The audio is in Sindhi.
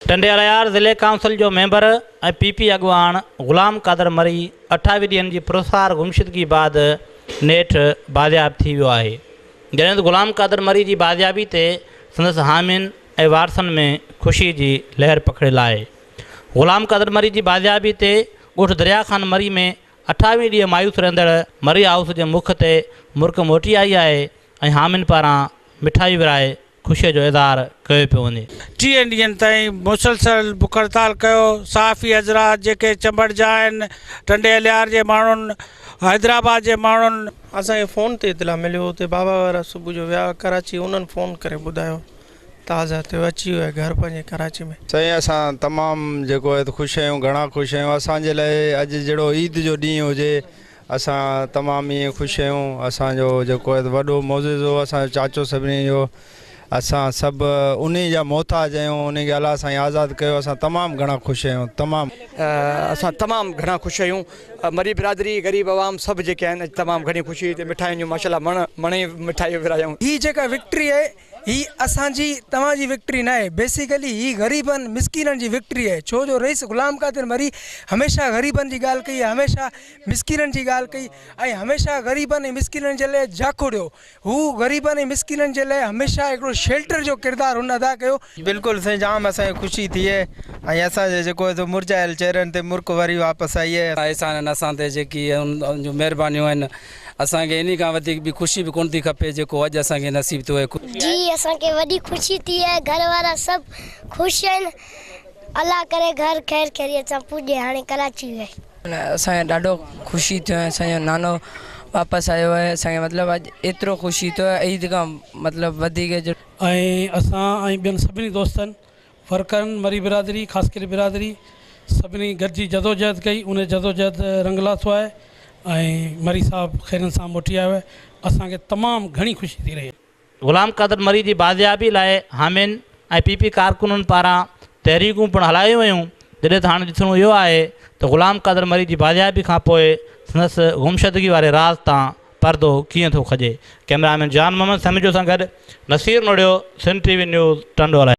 ٽنڊي الهيار ضلعي ڪائونسل جو ميمبر ۽ پي پي اڳواڻ غلام قادر مري 28 ڏينهن جي پراسرار گمشدگي بعد نيٺ بازياب ٿي ويو آهي. جڏهن ته غلام قادر مري جي بازيابي تي سندس حامين ۽ وارثن ۾ خوشي جي لهر پکڙيل آهي. غلام قادر مري جي بازيابي تي ڳوٺ دريا خان مري ۾ 28 ڏينهن مايوس رهندڙ مري هائوس جي مک تي مرڪ موٽي آئي آهي ۽ حامين پاران مٺائي ورهائي خوشي جو اظهار ڪيو پيو وڃي. 30 ڏينهن تائين مسلسل بک هڙتال ڪيو. صحافي حضرات جيڪي چمبڙ جا آهن، ٽنڊي الهيار جي ماڻهن، حيدرآباد جي ماڻهن. اسان کي فون تي اطلاع مليو اتي بابا وارا صبح جو ويا ڪراچي انهن فون ڪري ٻڌايو ته آزاد ٿيو اچي ويو آهي گهر پنهنجي ڪراچي ۾. سائين اسان تمام جيڪو آهي ته خوش آهيون گهڻا خوش آهيون اسان جي لاء اڄ جهڙو عيد جو ڏينهن هجي اسان تمام ائين خوش آهيون اسان جو جيڪو آهي وڏو معجزو اسان جو چاچو سڀني جو اسان سڀ انهي جا محتاج آهيون انهي کي الله سائين آزاد ڪيو اسان تمام گهڻا خوش آهيون تمام. اسان تمام گهڻا خوش آهيون مري برادري غريب عوام سڀ جيڪي آهن اڄ تمام گهڻي خوشي هتي مٺاين جون ماشاءالله مڻ مڻئي مٺائي ورهايائون. هي جيڪا وڪٽري آهي هي اسان جي توهان جي وڪٽري ناهي بيسيڪلي هي غريبن مسڪينن جي وڪٽري آهي ڇو جو رئيس غلام قادر مري هميشه غريبن جي ڳالهه ڪئي آهي هميشه مسڪينن جي ڳالهه ڪئي ۽ هميشه غريبن ۽ مسڪينن جي لاء جاکوڙيو هو غريبن ۽ مسڪينن جي لاء هميشه هڪڙو شيلٽر جو ڪردار هن ادا ڪيو. بلڪل سائين جام اسان کي خوشي ٿي ۽ اسان جي جيڪو سو مرجهايل چهرن تي مرڪ وري واپس آئي. احسان آهن اسان تي جيڪي ان جون مهربانيون آهن اسان کي انهي کان وڌيڪ ٻي خوشي به ڪونه ٿي کپي جيڪو اڄ اسان کي نصيب ٿيو آهي. جي اسان کي وڏي خوشي ٿي آهي گهر وارا سڀ خوش آهن الله ڪري گهر خير خيريت سان پڄي هاڻي ڪراچي ويو آهي. اسان کي ڏاڍو خوشي ٿيو آهي اسان جو نانو واپس آيو آهي اسان کي مطلب اڄ ايترو خوشي ٿيو آهي عيد کان مطلب وڌيڪ. ۽ اسان ۽ ٻين سڀني دوستن ورڪرن مري برادري خاصخيلي برادري سڀني گڏجي جدوجهد ڪئي ان جدوجهد رنگ لاٿو آهي ۽ مري صاحب خيرن سان موٽي آيو آهي اسان کي تمام گهڻي خوشي ٿي رهي آهي. غلام قادر مري جي بازيابي لاء حامين ۽ پي پي ڪارڪنن پاران تحريڪون پڻ هلايون ويون جڏهن ته هاڻي ڏسڻو اهو آهي ته غلام قادر مري جي بازيابي کان پوء سندس گمشدگي واري راز تان پردو ڪيئن ٿو کڄي. ڪئميرا مين جان محمد سميجو سان گڏ Naseer Nohrio, Sindh T V news, Tando Allahyar.